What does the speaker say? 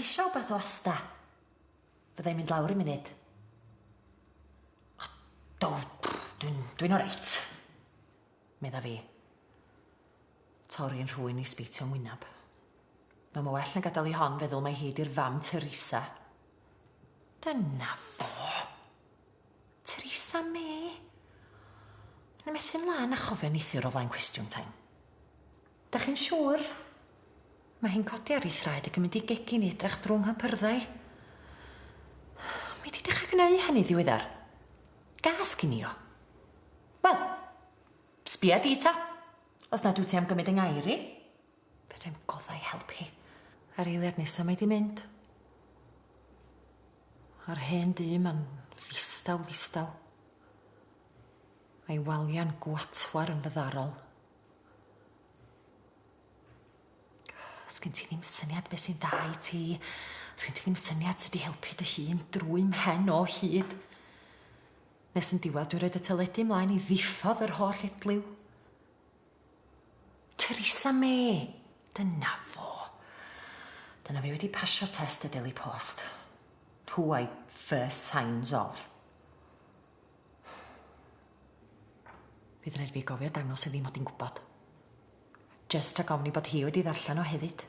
chi isio wbath o Asda? Fydda i'n mynd lawr i munud. O, do, dwi'n dwi oreit. Medda fi. Torri'n rhwy'n i sbeitio'n wynab. No, mae well na gadael i hon feddwl mai hi di'r fam Teresa. Dyna fo. Teresa May. Yn methu'n lân a chofio neithiwr o flaen cwestiwn time. Da chi'n siŵr? Mae hi'n codi ar ei thraed ac yn mynd i gegin i edrach drwy nghypyrddau. Mae di dechrau gneu hynny ddiweddar. Gas gin i o. Wel, sbia di ta. Os nad wyt ti am gymryd yng ngair i. Fedrai'm goddau help hi. A'r eiliad nesa mae di mynd. A'r hen dŷ ma'n ddistaw ddistaw. A'i walia'n gwatwar yn fyddarol. Sgyn ti ddim syniad beth sy'n dda i ti. Sgyn ti ddim syniad sut i helpu dy hun drwy mhen o hyd. Nes yn diwedd dwi'n rhoid y teledu mlaen i ddiffodd yr holl edliw. Theresa May! Dyna fo. Dyna fi wedi pasio test y Daily Post. Who I first signs of. Fydd rhaid fi gofio dangos iddi mod i'n gwybod. Jyst rhag ofni bod hi wedi ddarllen o hefyd.